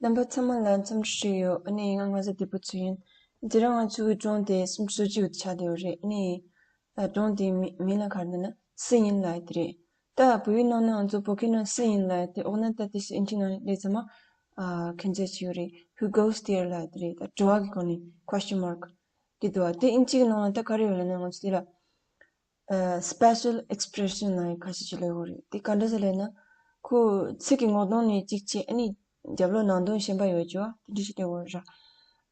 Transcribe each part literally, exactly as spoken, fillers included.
རྣམ་པ་ཚང་མ་ལ་འཚམས་འདྲི་ཞུ་ཡོད། ཨ་ནི་ང་ང་ཚོ་བདེ་པོ་ཚོ་ཡིན། དེ་རིང་ང་ཚོའི་སྒྲུང་དེ་སུམ་ཅུ་སོ་གཅིག་ཆགས་བསྡད་ཡོད་རེད། ཨ་ནི་ཨ་སྒྲུང་དེའི་མི་མིང་ལ་ག་རེ་ཟེར་ན་སུ་ཡིན་ལབ་དེ་རེད། ད་བོད་ཡིག་ནང་ན་ང་ཚོ་བོད་སྐད་ནང་སུ་ཡིན་ལབ་དེ་འོག་ན་ད་དེ་ཨིན་ཇི་ནང་ལས་ཚང་མ་ཨ་མཁྱེན་ཚད་ཅིག་ཡོད་རེད། Who goes there ལབ་དེ་རེད། ད་དྲི་བ་གི་སྒང་ནས་question mark དེ་འདུག་ཨ། དེ་ཨིན་ཇི་གི་ནང་ལ་ད་ག་རེ་ཡོད་ལབ་ན་ང་ཚོ་དེ་ལ། ཨ་special expression ལབ་ཁ་ཤས་ཅིག་སླེབས་ཡོད་རེད། དེ་ག་འདྲ་ཟེར་ལབ་ན། ཁོ་ཚིག་གི་ངོ་གདོང་ནས་གཅིག་བྱས། ཨ་ནི་རྒྱབ་ལོགས་ནང་དོན་གཞན་པ་ཡོད་ཅོ་དེ་འདྲ་ཞིག་སླེབས་ཡོད་རེད།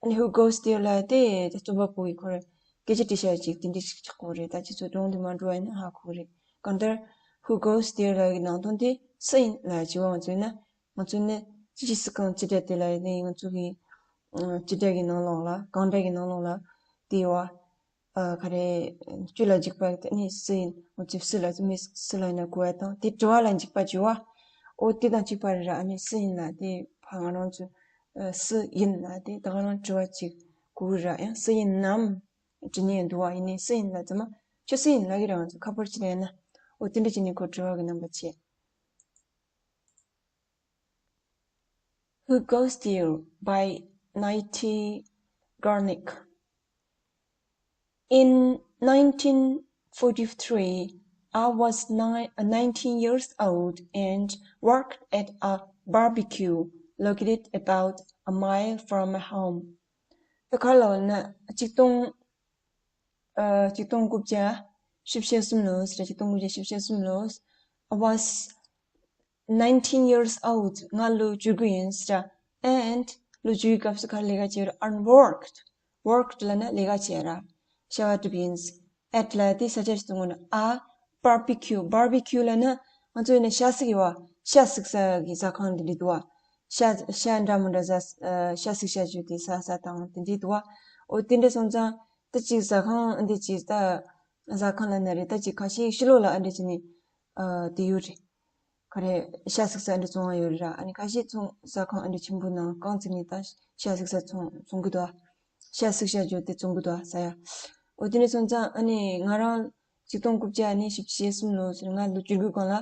ཨ་ནི་Who goes there ལབ་དེ་ད་རྩོམ་པ་པོ་གིས་ཁོ་རང་སྐད་ཆ་དྲིས་ཤག་ཅིག་དེ་འདྲ་ཞིག་ཆགས་ཡོད་རེད། ད་ཁྱེད་ཚོ་སྒྲུང་དེ་མ་འགྲོ་བ་ཡིན་ན་ཧ་གོ་གི་རེད། གང་ལྟར་Who goes there ལབ་ཀྱི་ནང་དོན་དེ་སུ་ཡིན་ལབ་བྱས་པ། ང་ཚོ་ཡིན་ན་ང་ཚོ་ནི་ཅི་ཅི་སི་ཁང་སྤྱི་སྒྲ་དེ་ལ་ཡིན་ན་ང་ཚོ་གི་ཨ་སྤྱི་སྒྲ་གི་ནང་ལོགས་ལ་གང་སྒྲ་གི་ནང་ལོགས་ལ་དེ་ཡོད་པ། ཨ་ག་རེ། སྤྱི་ལ་འཇུག་པ་དེ་ནི་སུ་ཡིན། ང་ཚོས་སུ་ལ་སུ་མི་སུ་ལ་ཡིན་ན་གོ་བ་དང་དེ་དྲི་བ་ལ་འཇུག་པ་བྱས་པ། འོ་དེ་དང་གཅིག་པ་རེད་ར། ཨ་ནི་སུ་ཡིན་ལབ་དེ་ཕ་ང་རང་ཚོ་ཨ་སུ་ཡིན་ལབ་དེ་ད་ག་རང་དྲི་བ་ཅིག་གོ་གི་ར། ཡང་སུ་ཡིན་ནམ་དྲི་ཉན་འདུག་བ། ཡིན་ནི་སུ་ཡིན་ལབ་ཙམ་མ་ཁྱོད་སུ་ཡིན་ལབ་ཀྱི་ར། ང་ཚོ་ཁ་པར་ཅིག་ལ་ཡིན་ན་འོ་དེ་འདྲ་བྱས་ནས་ཁོ་དྲི་བ་གི་རྣམ་པ་བྱས། Who Goes There by Nite Garnick. In nineteen forty-three, I was nine, uh, nineteen years old and worked at a barbecue located about a mile from my home. ད་ག་རེ་ལབ་ན་ཆིག་སྟོང་ཨ་ཆིག་སྟོང་དགུ་བརྒྱ་བཞི་བཅུ་ཞེ་གསུམ་ལོ་ཟེར། ཆིག་སྟོང་དགུ་བརྒྱ་བཞི་བཅུ་ཞེ་གསུམ་ལོ། I was nineteen years old. ང་ལོ་བཅུ་དགུ་ཡིན་ཟེར། And ལོ་བཅུའི་སྐབས་སུ་ག་རེ་ལས་ཀ་བྱས་ར། And worked. Worked ལབ་ན་ལས་ཀ་བྱས་ར། བྱ་བ་སྒྲུབ་ཡིན། At ལབ་དེ་ས་ཆ་ཞིག་གཏོང་གོ་ན། A barbecue. Barbecue ལབ་ན་ང་ཚོ་ཡིན་ན་ཤ་གསིག་ཡོད་བ། ཤ་གསིག་ས་གི་ཟ་ཁང་དེ་འདྲ་འདུག་བ། ཤ་ཤ་འདྲ་མི་འདྲ་ཟ་ཨ་ཤ་གསིག་བྱ་རྒྱུ་དེ་ཟ་ས་དང་དེ་འདྲ་འདུག་བ། འོ་དེ་འདྲ་སོང་ཙང་ད་ཅིག་ཟ་ཁང་འདི་ཅིག་ད་ཟ་ཁང་ལབ་ན་རེད། ད་ཅིག་ཁ་ཤས་ཕྱི་ལོགས་ལ་ཨ་འདྲ་བྱས་ནས་ཨ་དེ་ཡོད་རེད། ག་རེ། ཤ་གསིག་ས་འདི་བཙོང་བ་ཡོད་རེད་ར། ཨ་ནི་ཁ་ཤས་ཚོང་ཟ་ཁང་ཨ་འདི་ཆེན་པོ་ནང་རྐང་བཙུགས་ནས་ད་ཤ་གསིག་ས་ཚོང་ཚོང་གི་འདུག་ཨ། ཤ་གསིག་བྱ་རྒྱུ་དེ་བཙོང་གི་འདུག་ཨ་ཟ་ཡ། འོ་དེ་ནས་སོང་ཙང་ཨ་ནི་ང་རང་ཆིག་སྟོང་དགུ་བརྒྱ་ཨ་ནི་བཞི་བཅུ་ཞེ་གསུམ་ལོ་ཟེར། ང་ལོ་བཅུ་དགུ་སྒང་ལ་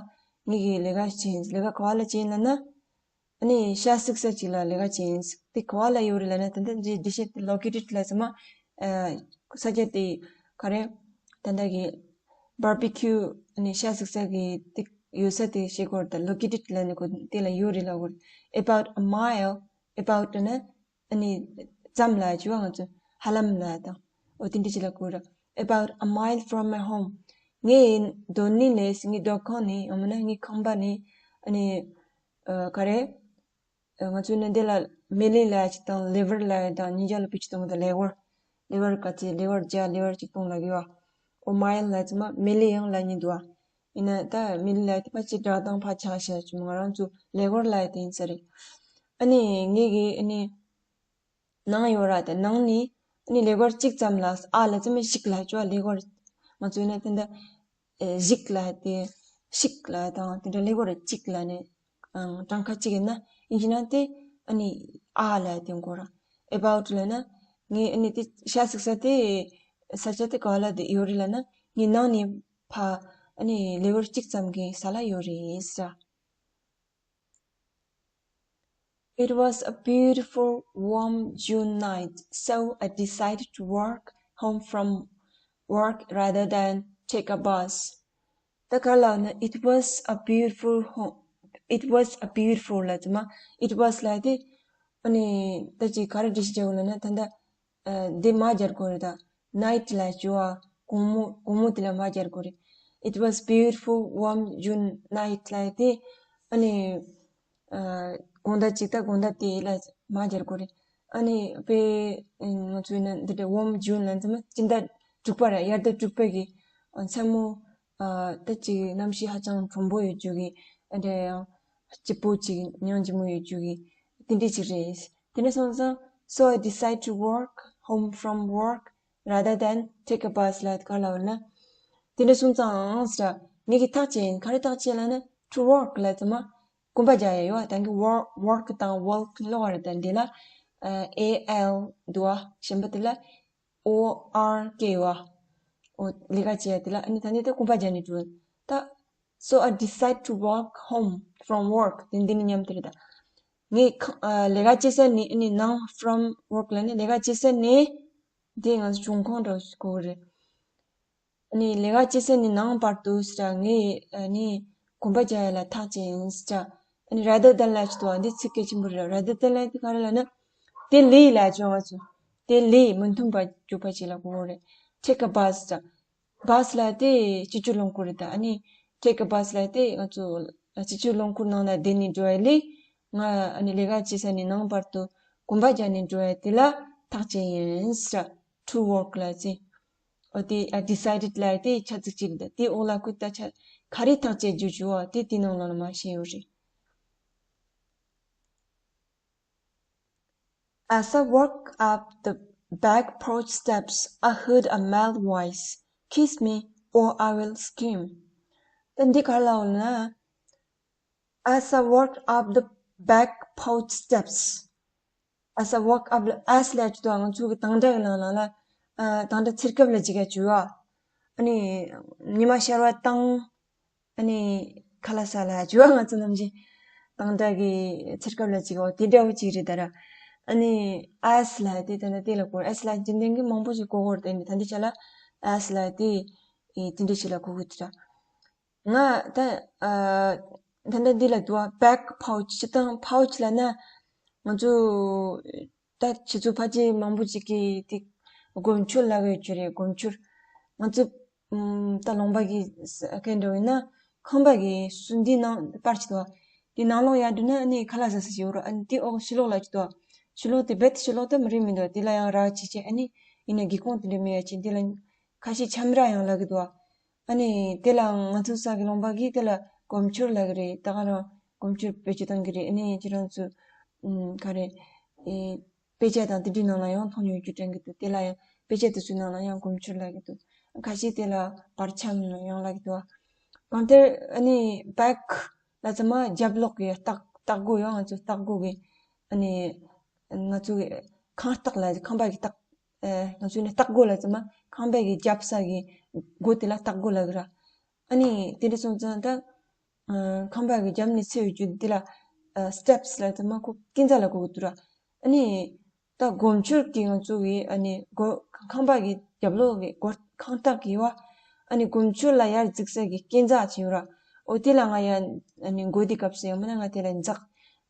ངེད་ཀྱི་ལས་ཀ་བྱས་ཡིན། ལས་ཀ་ག་བ་ལ་བྱས་ཡིན་ལབ་ན། ཨ་ནི་ཤ་གསིག་ས་ཅིག་ལ་ལས་ཀ་བྱས་ཡིན། དེ་ག་བ་ལ་ཡོད་རེད་ལབ་ན། ད་ལྟ་འདི་འདི་བཤད་དེ་located ལབ་ཙམ་མ་ཨ་ས་ཆ་དེ་ག་རེ། ད་ལྟ་གི་barbecue ཨ་ནི་ཤ་གསིག་ས་གི་དེ་ཡོད་ས་དེ་བཤད་དགོས་རེད། ད་located ལབ་ནི་ཁོ་དེ་ལ་ཡོད་རེད་ལབ་དགོས་རེད། About a mile. About ན་ཨ་ནི་ཙམ་ལ་བྱས་པ། ང་ཚོ་ཧ་ལམ་ལ་དང་འོ་དེ་འདྲ་ཅིག་ལ་གོ་ར། About a mile from my home. ངའི་སྡོད་གནས་ལས། ངའི་སྡོད་ཁང་ནས་ཡང་མིན་ན་ངའི་ཁང་པ་ནས་ཨ་ནི་ཨ་ག་རེ། ཨ་ང་ཚོའི་ནི་འདི་ལ་མི་ལི་ལབ་ཅིག་དང་ལེ་ཝར་ལབ་དང་གཉིས་ཆ་ལ་བེད་སྤྱོད་གཏོང་གི། ད་ལེ་ཝར། ལེ་ཝར་ག་ཚད་ལེ་ཝར་བརྒྱ་ལེ་ཝར་གཅིག་སྟོང་ལབ་ཀྱི་ཡོད། འོ་མའིལ་ལབ་ཙམ་མ་མི་ལི་ཡང་ལབ་མཁན་འདུག་ཨ། ཡིན་ན་ད་མི་ལི་ལབ་དེ་ཕལ་ཆེར་སྒྲ་གདངས་ཕར་ཆག་ཤག་ཅིག་ང་རང་ཚོ་ལེ་ཝར་ལབ་དེ་ཡིན་ས་རེད། ཨ་ནི་ངེད་ཀྱི་ཨ་ནི་ནང་ཡོད་ར། དེ་ནང་ནས་ཨ་ནི་ལེ་ཝར་གཅིག་ཙམ་ལ་ཨ་ལབ་ཙམ་མ་ཞིག་ལབ་ཅོ། ལེ་ཝར་ང་ཚོའི་ནི་དེ་འདྲ་ཨེ་ཞིག་ལབ་དེ་ཞིག་ལབ་དང་དེ་འདྲ་ལེ་ཝར་གཅིག་ལབ་ནས་ཨང་གྲངས་ཀ་གཅིག་ཡིན་ན་ཡིན་གྱི་ན་དེ་ཨ་ནི་ཨ་ལབ་དེ་གོ་ར། About ལབ་ན་ངས་ཨ་ནི་དེ་ཤ་གསིག་ས་དེ་ས་ཆ་དེ་ག་ལ་དེ་ཡོད་རེད་ལབ་ན་ངའི་ནང་ནས་ཕ་ཨ་ནི་ལེ་ཝར་གཅིག་ཙམ་གྱི་ས་ལ་ཡོད་རེད་ཟེར། It was a beautiful warm June night, so I decided to walk home from work rather than take a bus. ད་ག་ལ་ན། It was a beautiful home. It was a beautiful ལབ་ཙམ་མ། It was ལབ་དེ་ཨ་ནི་ད་ཅི་ག་རེ་འགྲེལ་བཤད་བྱེད་དགོས་ལབ་ན། ད་ལྟ་ཨ་འདི་མ་སྦྱར་དགོས་རེད། ད་night ལབ་ཅོ་ཨ། དགོང་མོ་དགོང་མོ་དེ་ལ་མ་སྦྱར་དགོས་རེད། It was beautiful warm June night ལབ་དེ་ཨ་ནི་ཨ་དགོང་ཟླ་གཅིག་ད་དགོང་ཟླ་དེ་ལ་མ་སྦྱར་དགོས་རེད། ཨ་ནི་དཔེ་ང་ཚོའི་ནི་འདི་འདྲ་warm June ལབ་ཙམ་མ་སྤྱི་ཟླ་དྲུག་པ་ར། དབྱར་ཟླ་དྲུག་པ་གི་ཨ་མཚན་མོ་ཨ་ད་ཅིག་གནམ་གཤིས་ཧ་ཅང་གྲང་པོ་ཡོད་རྒྱུ་གི། ཨ་འདྲ་ཡང་སྐྱིད་པོ་ཅིག་ཉང་ལྗིད་མོ་ཡོད་རྒྱུ་གི་དེ་འདྲ་ཅིག་རེད། དེ་འདྲ་སོང་ཙང་so I decide to walk home from work rather than take a bus ལབ་ག་ལབ་ན། དེ་འདྲ་སོང་ཙང་ཟེར་ངེད་ཀྱིས་ཐག་བཅད་ཡིན། ག་རེ་ཐག་བཅད་ལབ་ན། To work ལབ་ཙམ་མ་གོམ་པ་རྒྱག་ཡ་ཡོད་ཨ། ད་གིན་work, work དང་walk ཀློག་པ་རེད། ད་འདི་ལ་ཨ་A L འདུག་ཨ། གཞན་པ་དེ་ལ་O R K ཡོད་ཨ། འོ་ལས་ཀ་བྱེད་ཡ་དེ་ལ། ཨ་ནི་ད་ནི་དེ་གོམ་པ་རྒྱག་ནས་འགྲོ། ད་so I decide to walk home from work དེ་འདི་ནི་མཉམ་དེ་རེད་ད། ངས་ཁ- ཨ་ལས་ཀ་བྱེད་ས་ནས་ཨ་ནི་ནང་། from work ལབ་ནི་ལས་ཀ་བྱེད་ས་ནས། འདི་ང་ཚོ་བྱུང་ཁུངས་འདྲ་གོ་གི་རེད། ཨ་ནི་ལས་ཀ་བྱེད་ས་ནས་ནང་བར་དུ་ཟེར། ངས་ཨ་ནི་གོམ་པ་རྒྱག་ཡ་ལ་ཐག་བཅད་ཡིན་ཟེར། ཨ་ནི་rather than ལབ་ཀྱི་འདུག་བ། འདི་ཚིག་གལ་ཆེན་པོ་རེད། rather than ལབ་དེ་ག་རེ་ལབ་ན། དེ་ལས་ལབ་ཀྱི་ཡོད། ང་ཚོ་དེ་ལས་མི་མཐུན་པ་འཇུག་པ་ཅིག་ལ་གོ་གི་རེད། take a bus ཟེར། bus ལབ་དེ་སྤྱི་སྤྱོད་རླངས་འཁོར་རེད་ད། ཨ་ནི་take a bus ལབ་དེ་ང་ཚོ་སྤྱི་སྤྱོད་རླངས་འཁོར་ནང་ལ་བསྡད་ནས་འགྲོ་ཡ་ལས། ང་ཨ་ནི་ལས་ཀ་བྱེད་ས་ནས་ནང་བར་དུ་གོམ་པ་རྒྱག་ནས་འགྲོ་ཡ་དེ་ལ་ཐག་བཅད་ཡིན་ཟེར། to work ལབ་ཅིང་། འོ་དེ་ཨ་decided ལབ་དེ་བྱ་ཚིག་ཅིག་རེད། དེ་འོག་ལ་ཁོས་ད་ཆ་ག་རེ་ཐག་བཅད་རྒྱུ་བྱུང་བ་དེ་དེ་ནང་ལ་མར་བཤད་ཡོད་རེད། As I walk up the back porch steps, I heard a male voice, "Kiss me or I will scream." ད་འདི་ག་རེ་ལབ་ཡོད་ན། As I walked up the back porch steps. As I walked up the, as ལབ་ཀྱི་འདུག་ང་ཚོ་གི་དང་སྒྲ་གི་ནང་ལ་ལ། ཨ་དང་སྒྲ་འཚེར་སྐབས་ལ་ཅིག་ག་བྱུག་ཡ། ཨ་ནི་ཉི་མ་ཤར་བ་དང་། ཨ་ནི་ཁ་ལག་ཟ་ལ་བྱུག་ཡ། ང་ཚོ་ནམ་རྒྱུན་དང་སྒྲ་གི་འཚེར་སྐབས་ལ་ཅིག་འོ་དེ་འདྲ་བོ་ཅིག་རེད་ད་ར། ཨ་ནི་as ལབ་དེ་ད་ནི་དེ་ལ་གོ། as ལབ་རྒྱུན་ལྡན་གི་མང་པོ་ཞིག་གོ་གོ་རེད། དེ་ནི་ད་འདི་ཆ་ལ་as ལབ་དེ་དེ་འདྲ་ཞིག་ལ་གོ་གི་འདུག་ར། ང་ད་ཨ་ད་ལྟ་འདི་ལ་འདུག་བ། back pouch ཅི་དང་pouch ལབ་ན། ང་ཚོ་ད་ཁྱེད་ཚོ་ཕལ་ཆེར་མང་པོ་ཅིག་གིས་དེ་སྒོ་མཆོར་ལབ་ཀྱི་ཡོད་རེད། སྒོ་མཆོར། ང་ཚོ་ཨམ་ད་ལུང་པ་གི་ས་སྐད་འགྲོ་ཡིན་ན། ཁང་པ་གི་སུ་འདི་ནང་པར་ཅིག་འདུག་བ། དེ་ནང་ལོགས་ཡར་འགྲོ་ན་ཨ་ནི་ཁ་ལག་ཟ་ས་ཞིག་ཡོད་རེད། ཨ་ནི་དེ་འོག་ཕྱི་ལོགས་ལ་ཅིག་འདུག་བ། ཕྱི་ལོགས་དེ་རྦད་ཕྱི་ལོགས་ད་མི་རིག་མི་འདུག་དེ་ལ་ཡང་ར་ཆེ་ཆེ། ཨ་ནི་ཡིན་ན་སྒེའུ་ཁུང་དེ་འདྲ་མེད་ཡ་ཅིག་དེ་ལ་ཁ་ཤས་ཁྱམས་ར་ཡང་ལབ་ཀྱི་འདུག་བ། ཨ་ནི་དེ་ལ་ང་ཚོ་ས་གི་ལུང་པ་གིས་དེ་ལ་སྒོ་མཆོར་ལབ་ཀྱི་རེད། ད་ག་རང་སྒོ་མཆོར་བེད་སྤྱོད་གཏོང་གི་རེད། ཨ་ནི་ཁྱེད་རང་ཚོ་ཨམ་ག་རེ་ཨེ་དཔེ་ཆ་དང་དེ་འདྲའི་ནང་ལ་ཡང་མཐོང་མྱོང་རྒྱུ་དྲན་གྱི་འདུག་དེ་ལ་ཡང་དཔེ་ཆ་དེ་ཚོའི་ནང་ལ་ཡང་སྒོ་མཆོར་ལབ་ཀྱི་འདུག་ཁ་ཤས་དེ་ལ་བར་ཁྱམས་ཡང་ལབ་ཀྱི་འདུག་གང་ལྟར་ཨ་ནི་back ལབ་ཙམ་མ་རྒྱབ་ལོགས་ཀྱི་ལྟག་ལྟག་སྒོ་ཡང་ང་ཚོ་ལྟག་སྒོ་གི་ཨ་ནི་ང་ཚོ་གི་ཁང་ལྟག་ལ་ཁང་པ་གི་ལྟག་ཨ་ང་ཚོའི་ནི་ལྟག་སྒོ་ལབ་ཙམ་མ་ཁང་པའི་གི་རྒྱབ་ས་གི་སྒོ་དེ་ལ་ལྟག་སྒོ་ལབ་གི་ར། ཨ་ནི་དེ་འདྲ་སོང་ཙང་ད་ཨ་ཁང་པ་གི་རྒྱབ་ནས་ཚུར་ཡོང་རྒྱུ་འདི་ལ་ཨ་steps ལབ་ཙམ་མ་ཁོ་སྐས་འཛེག་ལ་གོ་གི་འདུག་ར། ཨ་ནི་ད་སྒོ་མཆོར་གི་ང་ཚོ་གི་ཨ་ནི་སྒོ་ཁང་པ་གི་རྒྱབ་ལོགས་གི་སྒོ་ཁང་ལྟག་གི་བ། ཨ་ནི་སྒོ་མཆོར་ལ་ཡར་འཛེག་ས་གི་སྐས་འཛེག་ཅིག་ཡོད་ར། འོ་དེ་ལ་ང་ཡར་ཨ་ནི་འགོ་དུས་སྐབས་སུ་ཡང་མིན་ན་ང་དེ་ལ་འཛེག་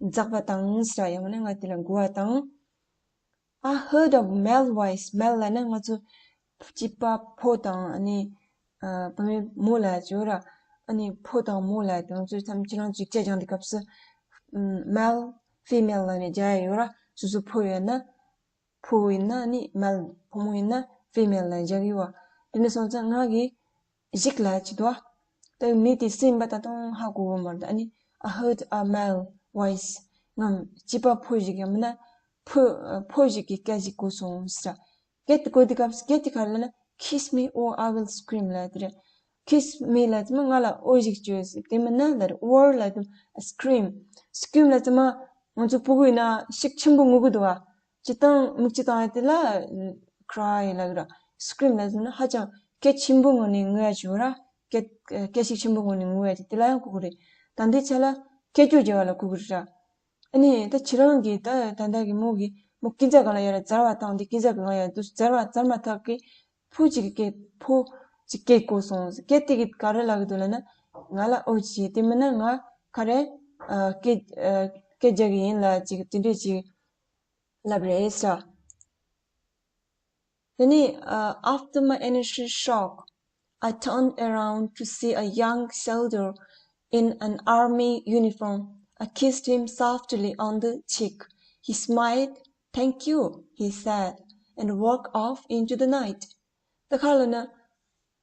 འཛེག་པ་དང་ཟེར་ར། ཡང་མིན་ན་ང་དེ་ལ་འགུལ་བ་དང་། I heard a male voice. Male ལབ་ན་ང་ཚོ་སྐྱེས་པ་ཕོ་དང་ཨ་ནི་ཨ་བུད་མེད་མོ་ལབ་ཡ་ཅིག་ཡོད་ར། ཨ་ནི་ཕོ་དང་མོ་ལབ་ཡ་དེ་ང་ཚོས་མཚམས་ཁྱེད་རང་ཚོས་སྐད་རྒྱག་དུས་སྐབས་སུ་ཨམ་male female ལབ་ནས་རྒྱག་ཡ་ཡོད་ར། སོ་སོ་ཕོ་ཡོད་ན། ཕོ་ཡིན་ན་ནི་male། ཕོ་མོ་ཡིན་ན་female ལབ་རྒྱག་གི་ཡོད་བ། དེ་ནས་སོང་ཙང་ང་གིས་ཞིག་ལབ་ཀྱི་འདུག་བ། ད་མི་དེ་སུ་ཡིན་པ་ད་དུང་ཧ་གོ་གི་མ་རེད། ཨ་ནི་I heard a male voice. ངའམ་སྐྱེས་པ་ཕོ་ཞིག་ཡང་མིན་ན་ཕོ་ཕོ་ཞིག་གི་སྐད་ཅིག་གོ་སོང་ཟེར། སྐད་དེ་གོ་དུས་སྐབས་སུ་སྐད་དེ་ག་རེ་ལབ་ན། Kiss me or I will scream ལབ་དེ་རེད། Kiss me ལབ་ཙམ་མ་ང་ལ་ཨོ་ཞིག་བྱོས་ཟེར། དེ་མིན་ན་ལབ་རེད། Or ལབ་དུས་scream. Scream ལབ་ཙམ་མ་ང་ཚོ་ཕྲུ་གུ་ཡིན་ན་ཤུགས་ཆེན་པོ་ངུ་གི་འདུག་བ། སྤྱིར་བཏང་མིག་ཆུ་བཏང་ཡ་དེ་ལ་cry ལབ་ཀྱི་ར། Scream ལབ་ཟེར་ན་ཧ་ཅང་སྐད་ཆེན་པོ་ངུ་ནས་ངུ་ཡ་ཅིག་ཡོད་ར། སྐད་སྐད་ཤུགས་ཆེན་པོ་ངུ་ནས་ངུ་ཡ་ཅིག་དེ་ལ་ཡང་གོ་གི་རེད། ད་འདི་ཆ་ལ་སྐད་ཅོར་རྒྱག་པ་ལ་གོ་གི་རེད་ར། ཨ་ནི་ད་ཁྱེད་རང་གིས་ད་ད་ལྟ་གི་མོ་གིས་མོ་སྐས་འཛེག་སྒང་ལ་ཡར་འཛེག་པ་དང་དེ་སྐས་འཛེག་སྒང་ལ་ཡར་དུ་འཛེག་པ་འཛེག་མ་ཐག་གི་ཕོ་གཅིག་གི་སྐད་ཕོ་གཅིག་སྐད་གོ་སོང་། སྐད་དེ་གིས་ག་རེ་ལབ་ཀྱི་འདུག་ལབ་ན། ང་ལ་ཨོ་ཅི་དེ་མིན་ན་ང་ག་རེ་ཨ་སྐད་ཨ་སྐད་རྒྱག་གི་ཡིན་ལབ་ཅིག་དེ་འདྲས་ཅིག་ལབ་རེད་ཟེར། དེ་ནས་uh, after my initial shock, I turned around to see a young soldier in an army uniform. I kissed him softly on the cheek. He smiled. "Thank you," he said, and walked off into the night. ད་ག་རེ་ལབ་ན།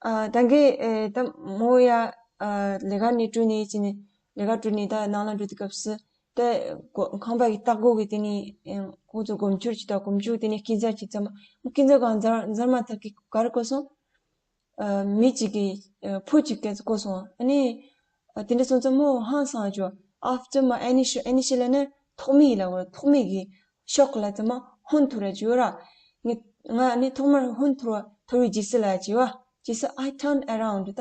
ཨ་ད་གིན་ཨེ་ད་མོ་ཡ་ཨ་ལས་ཀ་ནས་གྲོལ་ནས་ཅི་ནས་ལས་ཀ་གྲོལ་ནས་ད་ནང་ལ་འགྲོ་དུས་སྐབས་སུ་ད་སྒོ་ཁང་པ་གི་ལྟག་སྒོ་གི་དེ་ནས་ཨེ་ཁོང་ཚོ་སྒོ་མཆོར་ཅིག་དང་སྒོ་མཆོར་དེ་ནས་སྐས་འཛེག་ཅིག་ཙམ་མ་སྐས་འཛེག་སྒང་འཛེག་འཛེག་མ་ཐག་གི་ག་རེ་གོ་སོང་། ཨ་མི་གཅིག་གིས་ཨ་ཕོ་གཅིག་སྐད་གོ་སོང་། ཨ་ནི་ཨ་དེ་འདྲ་སོང་ཙང་མོ་ཧང་སངས་བྱུང་། After my initial, initial ལབ་ན་ཐོག་མའི་ལབ་དགོས་རེད། ཐོག་མའི་གི་ཤོག་ལབ་ཙམ་མ་ཧོན་ཐོར་ར་བྱུང་ར། ངས་ང་ཨ་ནི་ཐོག་མར་ཧོན་ཐོར་བ་ཐོར་བའི་རྗེས་སུ་ལབ་བྱས་བ། རྗེས་སུ་I turned around ད་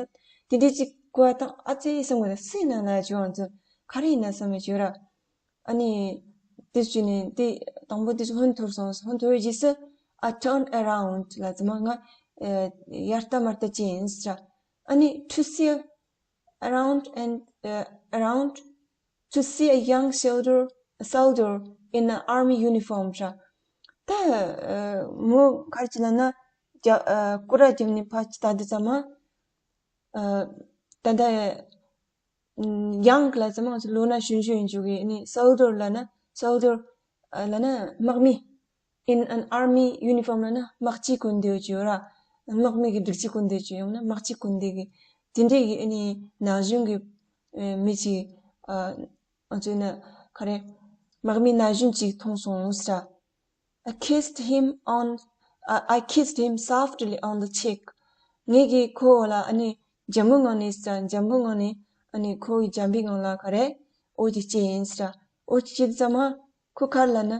དེ་འདྲ་ཅིག་གོ་བ་དང་ཨ་ཙི་བསམ་གི་འདུག་སུ་ཡིན་ན་ལབ་བྱས་བ་ཚོ་ག་རེ་ཡིན་ན་བསམ་བྱས་བྱུང་ར། ཨ་ནི་ དེ་བྱས་ནས་དེ་དང་པོ་དེ་ཧོན་འཐོར་སོང་། ཧོན་འཐོར་བའི་རྗེས་སུ། I turned around ལབ་ཙམ་མ་ང་ཡར་ལྟ་མར་ལྟ་བྱས་ཡིན་ཟེར། ཨ་ནི་to see around and, uh, around to see a young soldier, soldier in an army uniform ཟེར། ད་མོ་ག་རེ་བྱས་ལབ་ན། རྒྱ་ཨ་སྐོར་ར་བརྒྱབ་ནས་ཕར་ལྟ་དུས་ཙམ་མ། ཨ་ད་ལྟ་young ལབ་ཙམ་མ་ང་ཚོ་ལོ་ན་གཞོན་གཞོན་ཡིན་འཇུག་གི། ཨ་ནི་soldier ལབ་ན་soldier ལབ་ན་དམག་མི། In an army uniform ལབ་ན་དམག་སྤྱིའི་གོན་འདེབས་ཅིག་ཡོད་ར། དམག་མི་གི་སྒྲིག་གཞི་གོན་འདེབས་ཅིག་ཡོད་ན་དམག་སྤྱིའི་གོན་འདེབས་ཀྱི་དེ་འདྲའི་གི་ཨ་ནི་ན་གཞོན་གྱི་ཨ་མི་ཅིག་ཨ་ང་ཚོས་ན་ག་རེ་དམག་མི་ན་གཞོན་ཅིག་མཐོང་སོང་ཟེར། I kissed him on, uh, I kissed him softly on the cheek. ངེད་ཀྱིས་ཁོ་ལ་ཨ་ནི་འཇམ་པོའི་ངང་ནས་ཟེར། འཇམ་པོའི་ངང་ནས་ཨ་ནི་ཁོའི་འཇམ་པའི་ངང་ལ་ག་རེ་འོ་ཅིག་བྱས་ཡིན་ཟེར། འོ་ཅིག་བྱས་ཙམ་མ་ཁོ་ག་རེ་ལབ་ན།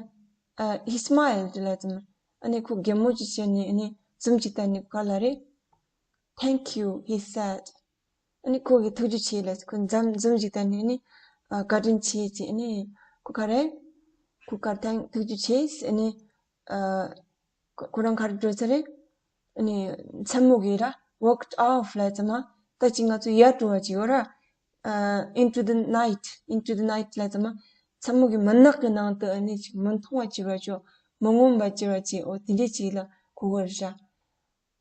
ཨ་he smiled ལབ་ཙམ་མ་ཨ་ནི་ཁོ་གད་མོ་ཅིག་བྱས་ནས་ཨ་ནི་འཛུམ་ཅིག་བསྟན་ནས་ག་རེ་ལབ་རེད། Thank you, he said. ཨ་ནི་ཁོ་གིས་ཐུགས་རྗེ་ཆེ་ལབ། ཁོ་འཛུམ་འཛུམ་ཞིག་བསྟན་ནས་ཨ་ནི་ཨ་བཀའ་དྲིན་ཆེ་ཅེས། ཨ་ནི་ཁོ་ག་རེ། ཁོ་ག་རེ་ཐང་ཐུགས་རྗེ་ཆེ་ཟེར། ཨ་ནི་ཨ་ཁོ་ཁོ་རང་ག་རེ་འགྲོ་ཚར་རེད། ཨ་ནི་མཚན་མོ་གི་ར་walked off ལབ་ཙམ་མ་ད་ཅིག་ང་ཚོ་ཡར་འགྲོ་བ་ཅིག་ཡོད་ར། ཨ་into the night, into the night ལབ་ཙམ་མ་མཚན་མོ་གི་མུན་ནག་གི་ནང་དུ་ཨ་ནི་ཅིག་མི་མཐོང་བ་བྱེད་པ་ཅོ། མི་ངོམས་པ་བྱེད་པ་ཅིག་འོ་དེ་འདྲས་ཅིག་ལ་གོ་གི་རེད་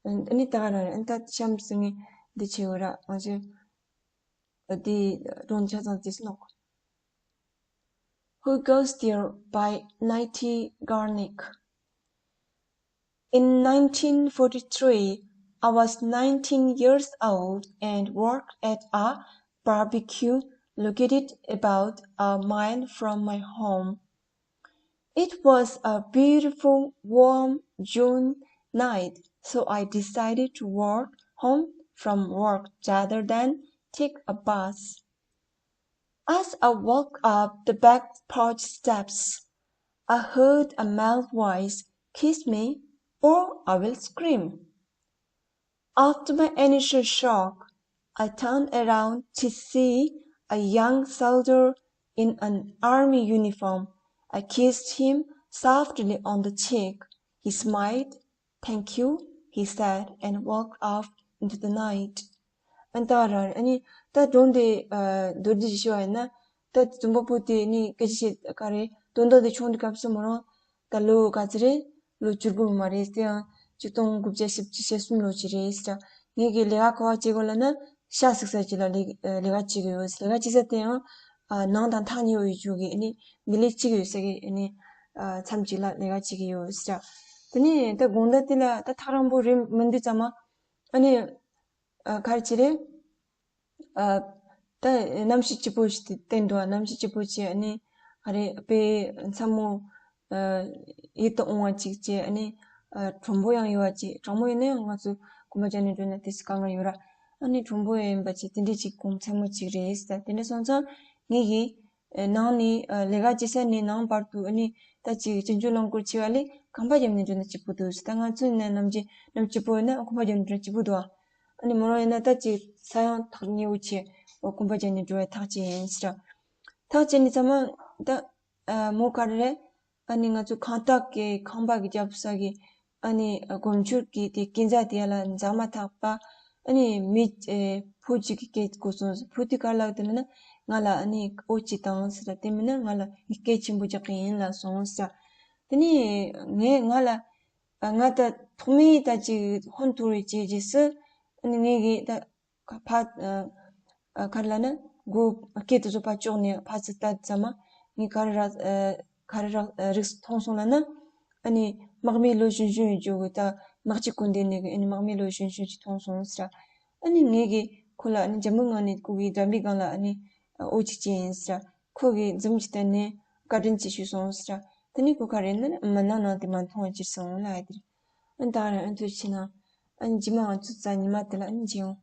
ར། ཨ་ནི་ད་ག་རང་རེད། ཨ་ནི་ད་གཤམ་སྲིད་ངས་འདི་བྱེད་འོ་ར། ང་ཚོས་འདི་སྒྲུང་ཆ་ཚང་བརྩིས་ནོག Who Goes There by Nettie Garnick. In nineteen forty-three, I was nineteen years old and worked at a barbecue located about a mile from my home. It was a beautiful, warm June night, so I decided to walk home from work rather than take a bus. As I walked up the back porch steps, I heard a male voice, "Kiss me or I will scream." After my initial shock, I turned around to see a young soldier in an army uniform. I kissed him softly on the cheek. He smiled. "Thank you," he said and walked off into the night. ཨ་ནི་ད་ར་ཨ་ནི་ད་སྒྲུང་དེ་ཨ་མདོར་བསྡུས་ཤིག་ཞུ་བ་ཡིན་ན། ད་རྫོང་པ་པོ་དེ་ནི་སྐད་ཆ་བཤད་ག་རེ་དོན་དག་དེ་བྱུང་དུས་སྐབས་སུ་མོ་རང་ད་ལོ་ག་ཚོད་རེད། ལོ་བཅུ་དགུ་མ་རེད་དེ་ཡང་ཆིག་སྟོང་དགུ་བརྒྱ་བཞི་བཅུ་ཞེ་གསུམ་ལོ་ཅིག་རེད་ཟེར། ངེད་ཀྱི་ལས་ཀ་ག་པར་བྱེད་དགོས་ལབ་ན་ཤ་ཟ་ས་ཅིག་ལ་ལས་ལས་ཀ་བྱེད་ཀྱི་ཡོད། ལས་ཀ་བྱེད་ས་དེ་ཡང་ཨ་ནང་དང་ཐག་ཉེ་བོ་ཡོད་ཅོག་གི་ཨ་ནི་མི་ལས་བྱེད་ཀྱི་ཡོད་ས་གི་ཨ་ནི་ཨ་མཚམས་ཅིག་ལ་ལས་ཀ་བྱེད་ཀྱི་ཡོད་ཟེར། དེ་ནས་ད་དགོང་དག་དེ་ལ་ད་ཐག་རིང་པོ་རེད་མི་འདུག་ཙམ་མ་ཨ་ནི་ཨ་ག་རེ་བྱེད་རེད། ཨ་ད་གནམ་གཤིས་སྐྱིད་པོ་ཞིག་བསྟན་འདུག་གནམ་གཤིས་སྐྱིད་པོ་བྱས་ཨ་ནི་ཨ་རེ་དཔེ་མཚན་མོ་ཨ་ཡིད་དུ་འོང་བ་ཅིག་བྱས། ཨ་ནི་ཨ་གྲོང་པོ་ཡང་ཡོད་པ་ཅིག་གྲོང་པོ་ཡིན་ན་ཡང་ང་ཚོ་གོམ་པ་རྒྱག་ནས་འགྲོ་ན་དེ་སུ་དཀའ་ངལ་ཡོད་ར། ཨ་ནི་གྲོང་པོ་ཡིན་པ་ཅིག་དེ་འདྲས་ཅིག་གོང་མཚན་མོ་ཅིག་རེད་ཟེར། དེ་འདྲ་སོང་ཙང་ངེད་ཀྱིས་ཨ་ནང་ནས་ཨ་ལས་ཀ་བྱེད་ས་ནས་ནང་བར་དུ་ཨ་ནི་ད་ཅིག་སྤྱི་འཇུག་རླངས་འཁོར་ཆེ་བ་ལས་གོམ་པ་རྒྱབ་ནས་འགྲོ་ན་སྐྱིད་པོ་འདུག་ཟེར། ད་ང་ཚོ་ཡིན་ན་ནམ་རྒྱུན་ནམ་སྐྱིད་པོ་ཡིན་ན་གོམ་པ་རྒྱབ་ནས་འགྲོ་ན་སྐྱིད་པོ་འདུག་ཨ་ནི་མོ་རང་ཡིན་ན་ད་ཅིག་ས་ཡང་ཐག་ཉེ་བོ་བྱས་འོ་གོམ་པ་རྒྱབ་ནས་འགྲོ་བའི་ཐག་བཅད་ཡིན་ཟེར། ཐག་བཅད་ནས་ཚང་མ་ད་ཨ་མོ་ག་རེ་རེད། ཨ་ནི་ང་ཚོ་ཁང་བདག་གི་ཁང་པ་གི་རྒྱབ་ས་གི་ཨ་ནི་སྒོ་མཆོད་ཀྱི་དེ་སྐས་འཛེག་དེ་ཡ་ལ་འཛེག་མ་ཐག་པ་ཨ་ནི་མི་ཨེ་བུ་གཅིག་གིས་སྐད་བསྐུར་སོང་ཟེར། བུ་དེ་ག་རེ་ལབ་དེ་ལབ་ན་ང་ལ་ཨ་ནི་འོ་ཅིག་བཏང་ཟེར། དེ་མིན་ན་ང་ལ་ངས་སྐད་ཆེན་པོ་རྒྱག་གི་ཡིན་ལབ་སོང་ཟེར། དེ་ནས་ངས་ང་ལ་ཨ་ང་ད་ཐོག་མའི་ད་ཅིག་ཧོན་འཐོར་བའི་རྗེས་རྗེས་སུ་ཨ་ནི་ངས་གི་ད་ཕ་ཨ་ཨ་ག་རེ་ལབ་ན་སྒོ་སྐེད་དེ་ཚོ་ཕར་ཕྱོགས་ནས་ཕར་ཚུར་ལྟ་ཙམ་མ་ངས་ག་རེ་ར་ཨ་ག་རེ་ར་ཨ་རིགས་མཐོང་སོང་ལབ་ན། ཨ་ནི་དམག་མི་ལོ་གཞོན་གཞོན་ཡོད་ཅོག་གི་ད་དམག་སྤྱི་གོན་འདེབས་ནས་གི་ཨ་ནི་དམག་མི་ལོ་གཞོན་གཞོན་ཅིག་མཐོང་སོང་ཟེར། ཨ་ནི་ངས་གི་ཁོ་ལ་ཨ་ནི་འཇམ་པོའི་ངང་ནས་ཁོ་གི་འགྲམ་པའི་སྒང་ལ་ཨ་ནི་འོ་ཅིག་བྱས་ཡིན་ཟེར། ཁོ་གིས་འཛུམ་ཅིག་བསྟན་ནས་བཀའ་དྲིན་ཆེ་ཞུས་སོང་ཟེར། དེ་ནས་ཁོ་ག་རེ་ན་མི་ནང་ནང་དེ་མ་མཐོང་བ་ཅིག་སོང་ལབ་ཡ་དེ་རེད། ཨ་ནི་ད་ར་ཨ་ནི་ཐུགས་རྗེ་ཆེ་གནང་། ཨ་ནི་རྗེས་མ་ང་ཚོ་གཟའ་ཉི་མ་དེ་ལ་ཨ་ནི་མཇལ་ཡོང་།